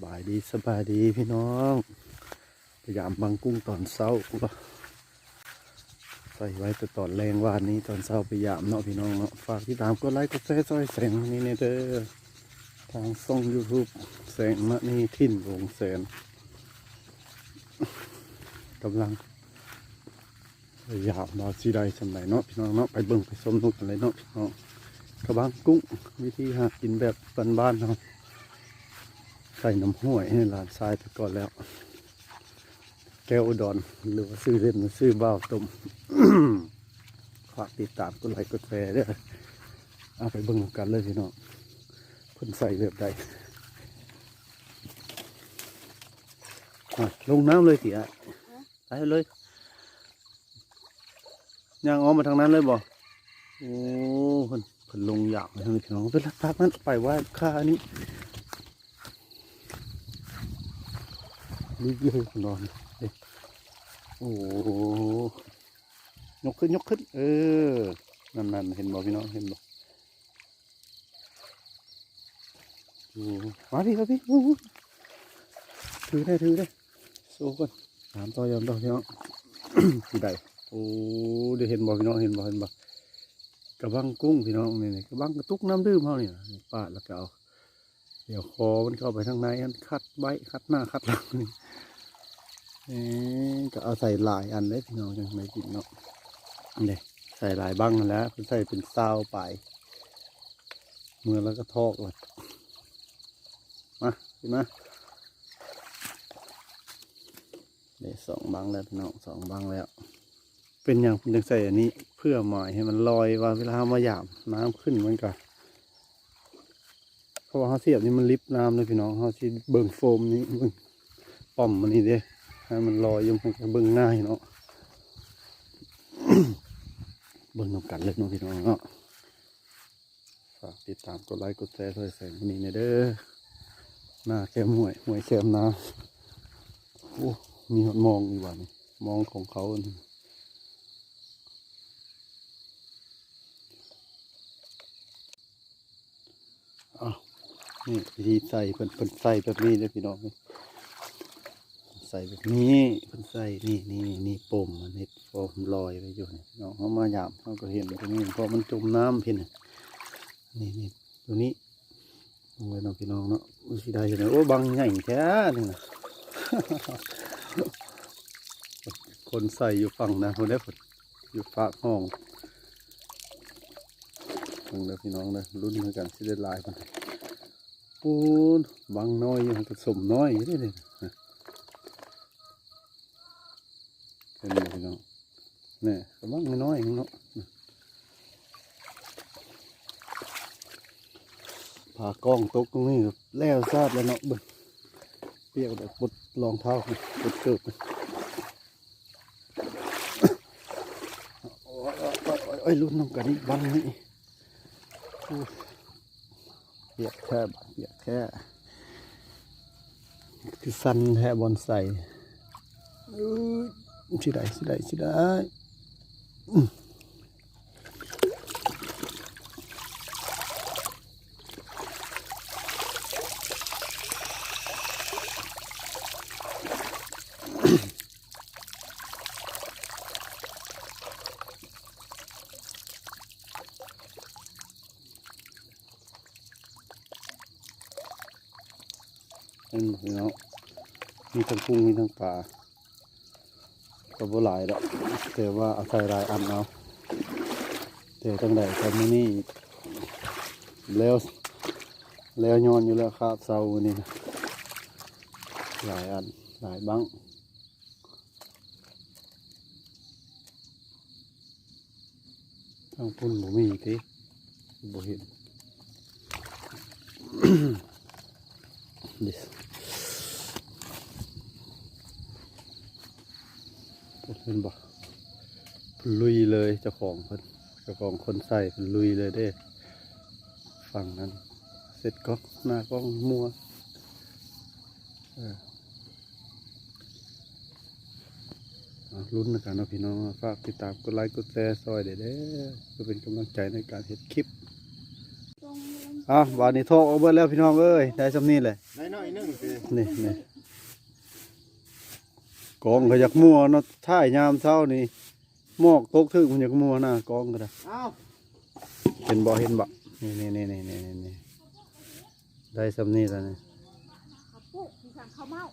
ສະບາຍດີ ສະບາຍດີພີ່ນ້ອງ ໄປຢາມບັງກຸ້ງຕອນເຊົ້າ ໃສ່ໄວ້ແຕ່ຕອນແລງວານນີ້ ຕອນເຊົ້າໄປຢາມເນາະພີ່ນ້ອງເນາະ. ຝາກຕິດຕາມກົດໄລກົດແຊຊ່ອຍແສງມະນີແດ່ເດີ ທາງຊ່ອງຢູທູບແສງມະນີຖິ່ນວົງແສນ ກຳລັງ ພະຍາຍາມວ່າຊິໄດ້ສ່ຳໃດເນາະພີ່ນ້ອງເນາະ. ໄປເບິ່ງໄປຊົມນຳກັນເລີຍເນາະພີ່ນ້ອງ. ກະບັງກຸ້ງ ວິທີຫາກິນແບບບ້ານໆເຮົາ ໃສ່ນ້ຳຫ້ວຍໃຫ້ຫຼານຊາຍໄປກ່ອນແລ້ວ ແກ້ວອຸດອນ ຫຼືວ່າຊື່ເລ່ນວ່າຊື່ບ່າວຕົ້ມ. ຝາກຕິດຕາມກົດໄລກົດແຊເດີ. ເອົາໄປເບິ່ງນຳກັນເລີຍພີ່ນ້ອງ ເພິ່ນໃສ່ແບບໃດ. ອາ ລົງນ້ຳເລີຍຕິອ້າຍ? ໄປເລີຍ ຍ່າງອ້ອມມາທາງນັ້ນເລີຍບໍ່? ໂອ້ ເພິ່ນ ເພິ່ນລົງຢາກໄປທາງນີ້ພີ່ນ້ອງ ເພິ່ນພາກນັ້ນໄປໄຫວ້ຄ່ານີ້ ນີ້ເລີຍພີ່ນ້ອງ. ໂອ້ ຍົກຂຶ້ນ ຍົກຂຶ້ນ ເອີ ນັ້ນໆ ເຫັນບໍ່ພີ່ນ້ອງ ເຫັນບໍ່? ໂອ້ ມາພີ່ ມາພີ່ ໂອ້ ຖືແດ່ ຖືແດ່ ໂຊກ່ອນ ຕາມຕໍ່ ຕາມຕໍ່ພີ່ນ້ອງ ຊິໄດ້. ໂອ້ ເດ້ເຫັນບໍ່ພີ່ນ້ອງ ເຫັນບໍ່ ເຫັນບໍ່? ກະບັງກຸ້ງພີ່ນ້ອງ ນີ້ ນີ້ ກະບັງກະຕຸກນ້ຳດື່ມເຮົານີ້ ປາດແລ້ວກະເອົາ ດຽວຄໍມັນເຂົ້າໄປທາງໃນ ມັນຂັດໄວ້ ຂັດໜ້າຂັດຫຼັງນີ້ ເອີ ກະເອົາໃສ່ຫຼາຍອັນເດ້ພີ່ນ້ອງ ຈັ່ງໄດ້ກິນເນາະ. ເດ້ ໃສ່ຫຼາຍບັງຫັ້ນແຫຼະ ເພິ່ນໃສ່ເປັນຊາວປາຍ ເມື່ອລະກະຖອກລະ ມາ ຂຶ້ນມາ. ໄດ້ສອງບັງແລ້ວພີ່ນ້ອງ ສອງບັງແລ້ວ. ເປັນຫຍັງເພິ່ນຈັ່ງໃສ່ອັນນີ້? ເພື່ອໝາຍໃຫ້ມັນລອຍ ວ່າເວລາເຮົາມາຢາມ ນ້ຳຂຶ້ນມັນກະ ເພາະວ່າເຮົາສຽບນີ້ມັນລິບນ້ຳເດ້ພີ່ນ້ອງ. ເຮົາຊິເບິ່ງໂຟມນີ້ ເບິ່ງປ້ອມມັນນີ້ເດ້ ໃຫ້ມັນລອຍຢູ່ ມັນກະເບິ່ງງ່າຍເນາະ. ເບິ່ງນຳກັນເລີຍເນາະພີ່ນ້ອງເນາະ. ຝາກຕິດຕາມກົດໄລກົດແຊຊ່ອຍແສງມະນີແດ່ເດີ ໜ້າແຄມຫ້ວຍ ຫ້ວຍແຄມນາ. ໂອ້ ມີຮອດມອງອີກບາດນີ້ ມອງຂອງເຂົານີ້. ອ້າວ ນີ້ວິທີໃສ່ ເພິ່ນ ເພິ່ນໃສ່ແບບນີ້ເດ້ພີ່ນ້ອງ ໃສ່ແບບນີ້ ເພິ່ນໃສ່ ນີ້ ນີ້ ນີ້ ປົມມັນເຮັດຟອມລອຍໄວ້ຢູ່ນີ້ ພີ່ນ້ອງ. ເຮົາມາຢາມເຮົາກະເຫັນຕົງນີ້ ເພາະມັນຈົມນ້ຳພີ່ ນີ້ ນີ້ ນີ້ ຕົວນີ້ ເບິ່ງເລີຍເນາະພີ່ນ້ອງເນາະ ມັນຊິໄດ້ຢູ່ນະ. ໂອ້ ບັງໃຫຍ່ແທ້ນີ້ນະ ຄົນໃສ່ຢູ່ຝັ່ງນັ້ນພຸ້ນເດ້ ຢູ່ຟາກຫ້ອງ. ເບິ່ງເດີພີ່ນ້ອງເດີ ລຸ້ນຄືກັນ ຊິໄດ້ຫຼາຍປານໃດ. ປູນ ບັງນ້ອຍຢູ່ ກະສົມນ້ອຍຢູ່ເດ້ນີ້ ເຫັນບໍ່ພີ່ນ້ອງ? ແນ່ ກະບັງນ້ອຍໆເນາະ. ພາກ້ອງຕົກຕົງນີ້ແລ້ວຊາດແລ້ວເນາະ ເບິ່ງ ປຽກແລ້ວ ປົດລອງເທົ້າ ປົດເກີບ. ໂອ້ຍ ລຸ້ນນຳກັນອີກບັງນີ້. ໂອ້ຍ ປຽກແທ້ ປຽກແທ້ ຄືສັ່ນແທ້ບ່ອນໃສ່. ເອີ ຊິໄດ້ ຊິໄດ້ ຊິໄດ້. ເຫັນບໍ່ເນາະ ມີທັງກຸ້ງ ມີທັງປາ ກະບໍ່ຫຼາຍດອກ ແຕ່ວ່າເອົາໃສ່ຫຼາຍອັນເອົາ. ແຕ່ຈັ່ງໃດກະມື້ນີ້ແລ້ວ ແລ້ວຍ້ອນຢູ່ແລ້ວ ຄາບເຊົ້າມື້ນີ້ນະ ຫຼາຍອັນ ຫຼາຍບັ້ງ. ທາງພຸ້ນບໍ່ມີຕິ ບໍ່ເຫັນ. ເຫັນບໍ່? ເພິ່ນລຸຍເລີຍ ເຈົ້າຂອງເພິ່ນ ເຈົ້າຂອງຄົນໃສ່ເພິ່ນລຸຍເລີຍເດ້. ຝັ່ງນັ້ນເສັດກ້ອງ ໜ້າກ້ອງມົວ. ເອີ ລຸ້ນນຳກັນເນາະພີ່ນ້ອງເນາະ. ຝາກຕິດຕາມກົດໄລກົດແຊຊ່ອຍແດ່ເດີ ເພື່ອເປັນກຳລັງໃຈໃນການເຮັດຄລິບ. ເອົາ ບາດນີ້ຖອກອອກເບິດແລ້ວພີ່ນ້ອງເອີຍ ໄດ້ຊ່ຳນີ້ແຫຼະ ໄດ້ໜ້ອຍໜຶ່ງຕິ ນີ້ ນີ້ ກອງກໍຢາກມົວເນາະ ທ້າຍຍາມເຊົ້ານີ້ ໝອກຕົກຖືກມັນຢາກມົວນະ ກອງກໍໄດ້ ເອົາ ເຫັນບໍ່ ເຫັນບໍ່ ນີ້ໆໆໆໆ ໄດ້ຊ່ຳນີ້ແຫຼະນີ້ ເຂົາປູກທີ່ສັງເຂົາເມົາ